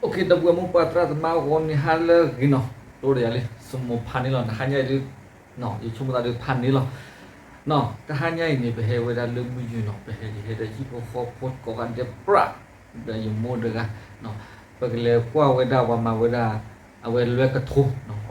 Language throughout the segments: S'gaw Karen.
အိၣ်ခ့ ဒီပုၢ်ဝဲၢ်မိၢ်ပၢ်သရၣ်သမါ ဂီၤနံၤဟါလၢအဂ့ၤနီၤ, တိၢ်ဒီးယၤလံ စမိၤဖးန့ၣ်လီၤ. တဟါညါအံၤဒုး ယဆိကမိၣ်သးဒုးဖးန့ၣ်လီၤ. တဟါညါအံၤန့ၣ် ပဟဲဝဲဒၣ်လၢမုၢ်ယုၢ်နီၤ, ပဟဲက့ၤဟဲဒီးဟံၣ်ဖိဃီဖိကိးဂၤဒဲးပြး ဒီးယမိၢ်တဂၤ ပကလဲၤကွၢ်ဝဲဒၣ်ပှၤမၤဝဲဒၣ် အဝဲလွဲကထိ လၢ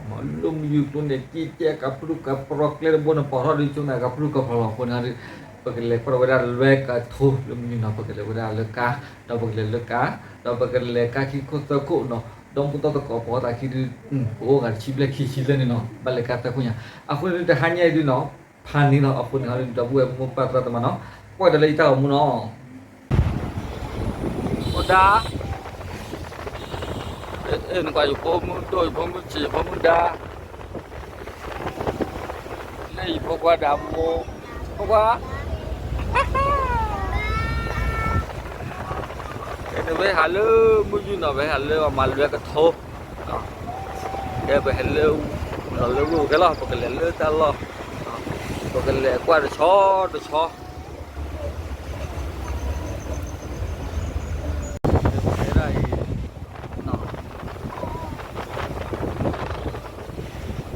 မုၢ်ယုၢ်ကျိန့ၣ် ကံကဲကပြုၢ်ကပြီၤကျဲတဘိန့ၣ် ပိာ်ထီၣ်ဒုးကၠိန့ၣ် ကပြုၢ်ကပြီၤလီၤ. အဃိန့ၣ်ဒီး ပကလဲၤကွၢ်ဝဲဒၣ်လွဲကထိလၢမုၢ်ယုၢ်နီၤ, ပကလဲၤဝဲဒၣ်လၢကါ, ဒီးပကလဲၤလၢကါ, ဒီးပကလဲၤကါခံခိၣ်သၢခိၣ်နီၤ, ဒီမုၢ်သီသကိးပိာ်သးခံဒုး ပအိၣ်ဂၤတဆံဘျဲၣ်ခံဆံလၢန့ၣ်နီၤ, ဘၣ်လဲၤကါသၢခိၣ်ညါ. အဃိန့ၣ်ဒုး တဟါညါအံၤဒုးနီၤ ဖးန့ၣ်လီၤ. အဃိန့ၣ်ဒီး ဒီပုၢ်ဝဲၢ်မိၢ်ပၢ်သရၣ်သမါနီၤ, ကွၢ်ဒီးလၢယတၢ်ဂီၤမူနီၤ. ဖိဒါ, နကွၢ်ယဖိမုၣ်ဒိၣ် ယဖိမုၣ်ဆံး ယဖိမုၣ်ဒါ, လၢယဖိခွါဒါမိၢ်, ဖိခွါ, နဝဲဟးလၢမုၢ်ယုၢ်နီၤ ပဟဲဟးလၢအမၤလွဲကထိ ကဲပဟဲလၢ လီၤလၢဝ့ၢ်ပူၤခဲလီၤ, ပကလဲၤလၢတၢ်လီၢ်, ပကလဲၤကွၢ်တဆီတဆီ ပဟဲဒၣ်အံၤ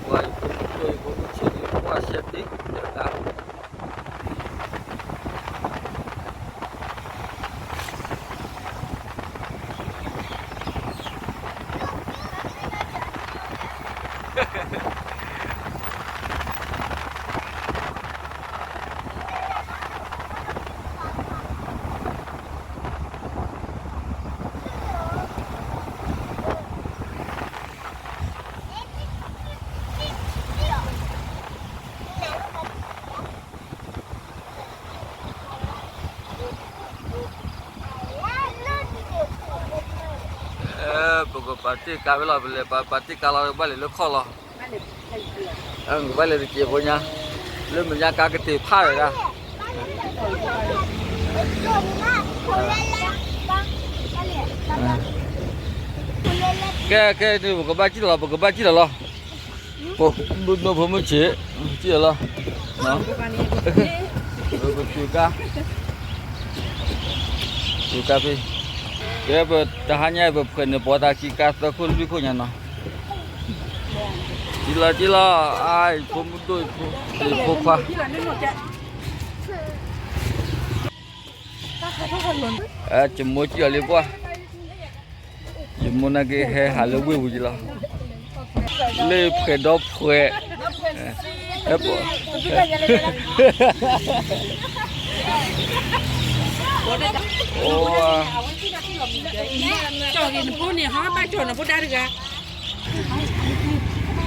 ပှၤယဖိမုၣ်ဒိၣ် ယဖိမုၣ်ဆံး ယကွၢ်ဆဲးတ့ၢ်တၢ် ပကပာ်တ့ၢ်ကါဖဲလီၤ, ပလဲၤပာ်တ့ၢ်ကါလီၤ ကဘၣ်လဲၤလၢခီၣ်လီၤ, ကဘၣ်လဲၤတစဲးဖိညါ, လၢမဲာ်ညါကါကတ့ၤဖးဝဲဒၣ်, ကဲ ကဲ ပကဘၣ်စံၣ်လီၤလီၤ ပကဘၣ်စံၣ်လီၤလီၤ, ပဒိၣ်ဒိၣ်ဖိမုၣ်ဆံး စံၣ်လီၤလီၤ, ပကါ ပကါဖဲ ကဲ ပတဟါညါ ပဖှဲးန့ၣ် ပိာ်သးခံကါသၢခိၣ်လွံၢ်ခိၣ်ညါနီၤ, စံၣ်လီၤစံၣ်လီၤ, အါ ယဖိမုၣ်ဒိၣ် ယဖိခွါ ယမိၢ်စံၣ်အီၤလံပှၢ်, ယမိၢ်နာ်က့ဟဲဟးလၢဝ့ၢ်ပူၤက့ၤလီၤ, လၢဖှဲးဒီဖှဲး, ဟဲပ, အိၣ်,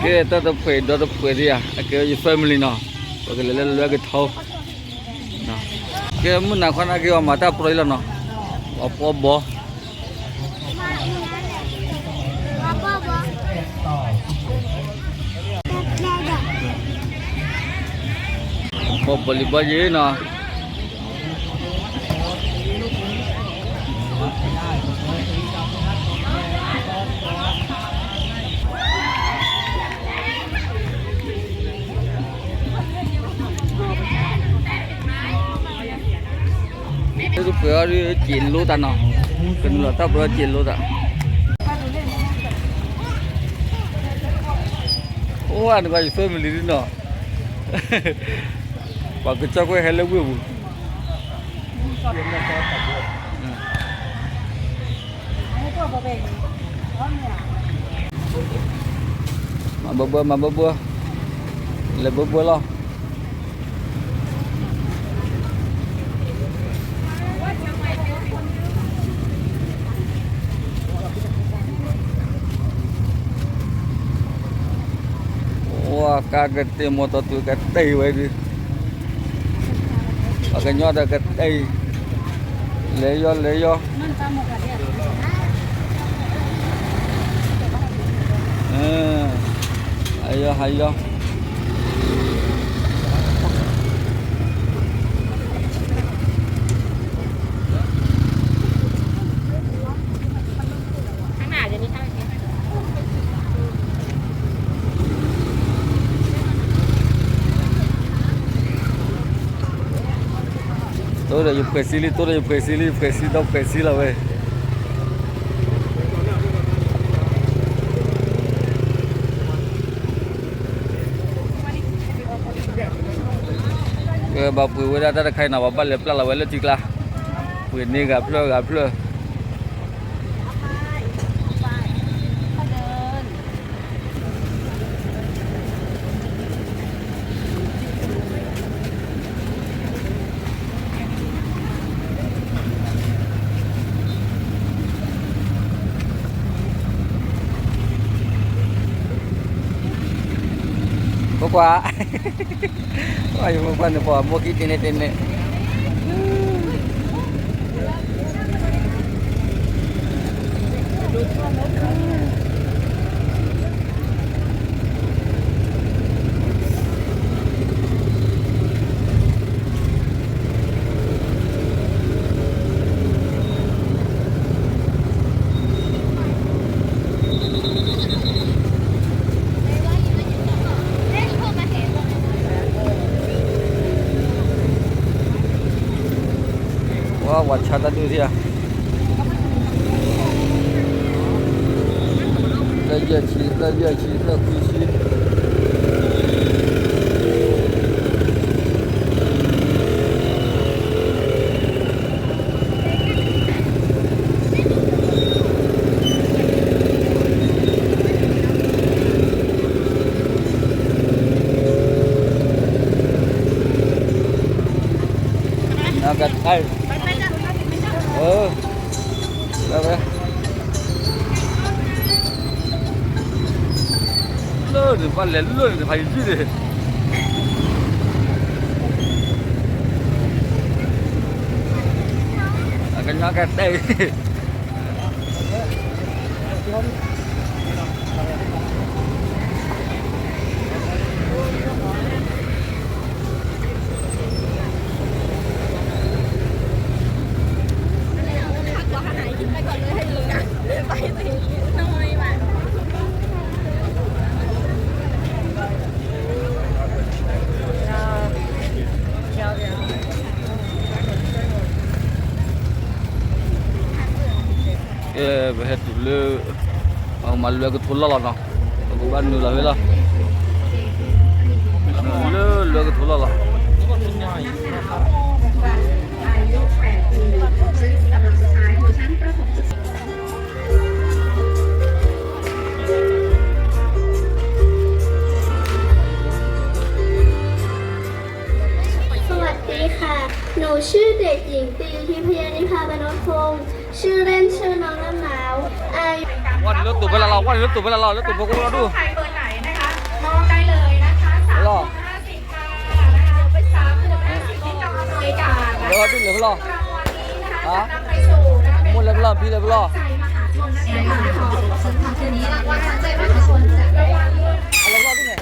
ကဲ တၢ်တဖှဲးဒီတဖှဲးဒံးဧါ, အကဲယ family နီၤ, ပကလဲၤလၢလွဲကထိ ကဲ မုၢ်နၤခီနာ်က့ အီၤမၤတၢ်ပြၢအံၤလီၤနီၤ, အီၤပီဘီ, ပီဘီလံၤဘီယ့ၤနီၤ တၢ်တဖှဲးအီၤဒုး စံးလိတၢ်နီၤ, ကနုာ်လီၤတၢ်ပြၢစံးလိတၢ်, အိၣ် နကွၢ်ယ family ဒုနီၤ, ပှၤကစၢၢ်ကွဲးဟဲလၢဝ့ၢ်ပူၤ မၤဘၢဘၢ မၤဘၢဘၢ, လဲၤဘၢဘၢလီၤ. အိၣ် ကါကတ့ၢ် မီတီတုၤကတ့ၢ်ဝဲဒုး, ပှၤကညီဒီးကတ့ၢ်, လဲၤယီၤ လဲၤယီၤ, ဟးယီၤ ဟးယီၤ. တိၢ်ဒီးယဖှဲးစံလံ တိၢ်ဒီးယဖှဲးစံလံ ဖှဲးစံဒီးဖှဲးစံလီၤဝဲ. ဘၣ်ပှ့ၤဝဲဒၣ်တၢ်တခါအံၤနီၤ ပှၤဘၣ်လဲၤပျၢ်လီၤဝဲလၢထံကျါ, ပှ့ၤန့ၢ်ဂၤဖျၢၣ်ဂၤဖျၢၣ်. ဖိခွါ, ယဖိခွါန့ၣ် ပှၤမိၢ်ခံတန့ၢ်တန့ၢ် ဝဲ ဝဲဆါတၢ်ဒုးထံဧါ, သၢယဲၢ်ဆံ သၢယဲၢ်ဆံ သၢခွံဆံ. လၢန့ၣ် ဘၣ်လဲၤလၢန့ၣ် တဖးယံၤန့ၣ် အကညီကတဲ ကဲ ပဟဲတုၤလၢ အမၤလွဲကထိလီၢ်လီၤနီၤ, ပကဘၣ်နုာ်လီၤဖဲလီၤ, လၢလွဲကထိလီၢ်လီၤ. สวัสดีค่ะ หนูชื่อเด็กหญิงปีทิพยานิพา บรรพตพงษ์ ชื่อเล่นชื่อน้องน้ำหนาว อายุ ဝဲလၢတိၢ်ဖဲလၢ်လီၤ, ဝဲလၢတိၢ်ဖဲလၢ်လီၤ, လၢတိၢ်ဖိကအိၣ်လီၤဒူၣ်, လီၤ. လၢဒူၣ်လဲၤဖဲလီၤ, မိၢ်လဲၤဖဲလီၤ, ဖံလဲၤဖဲလီၤ, လဲၤဖဲလီၤဒူၣ်န့ၣ်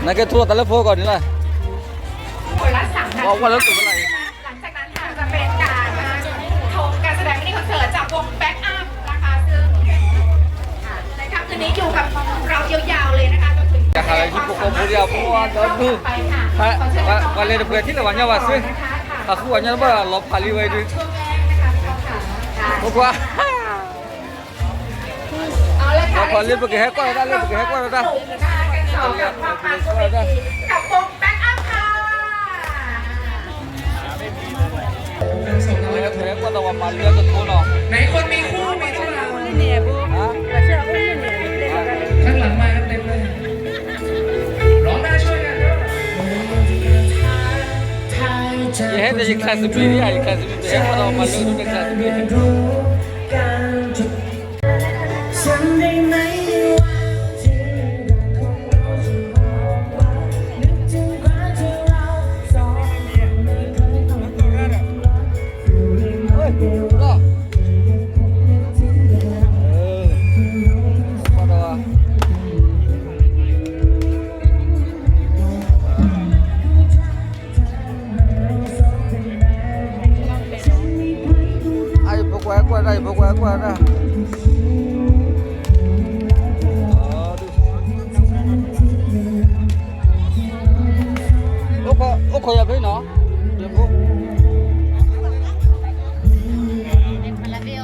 နကဲထူလီၤတၢ်လၢဖိကီၢ်န့ၣ်လီၤ, ဝဲလၢတိၢ်ဖဲလၢ်အံၤ หลังจากนั้นค่ะ จะเป็นการนะคะ ชมการแสดงมินิคอนเสิร์ตจากวง Back Up นะคะ ซึ่งในค่ำคืนนี้อยู่กับเรายาวๆเลยนะคะ จนถึง ယဟးလၢဟံၣ်ဖိဃီဖိဒံးအဖိအဒီဒူၣ်, ပှၤလဲၤတပှဲၤထံၣ်လၢပှၤညီဘၣ်စ့ၢ်, အဃုအညါတဘၣ်လီၤဖးလံဝဲဒုး, ဖိခွါ လီၤဖးလံ ပကဟဲကွၢ်တၢ်လၢ ပကဟဲကွၢ်တၢ် ပကဟဲကွၢ်တၢ် ပကဟဲကွၢ်တၢ် ဝဲမၤလၢကထိနီၤ, ไหนคนมีคู่มีคู่ล่ะ ข้างหลังมากันเต็มเลย ร้องได้ช่วยกัน ယဟဲန့ၣ် ယ classmate ဒံးဧါ, ယ classmate ပဟဲကွၢ်ဒီးမၤလၢကထိ classmate အဖိခွါကွၢ်တၢ်, အဖိခွါကွၢ်တၢ်, အိၣ်ခိးယၤဖဲနီၤ, ယဖိ မ့ၢ်တၢ်န့ၣ်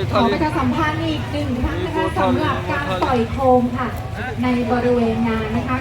ขอประชาสัมพันธ์อีกหนึ่งครั้งนะคะ สำหรับการปล่อยโคมค่ะ ในบริเวณงานนะคะ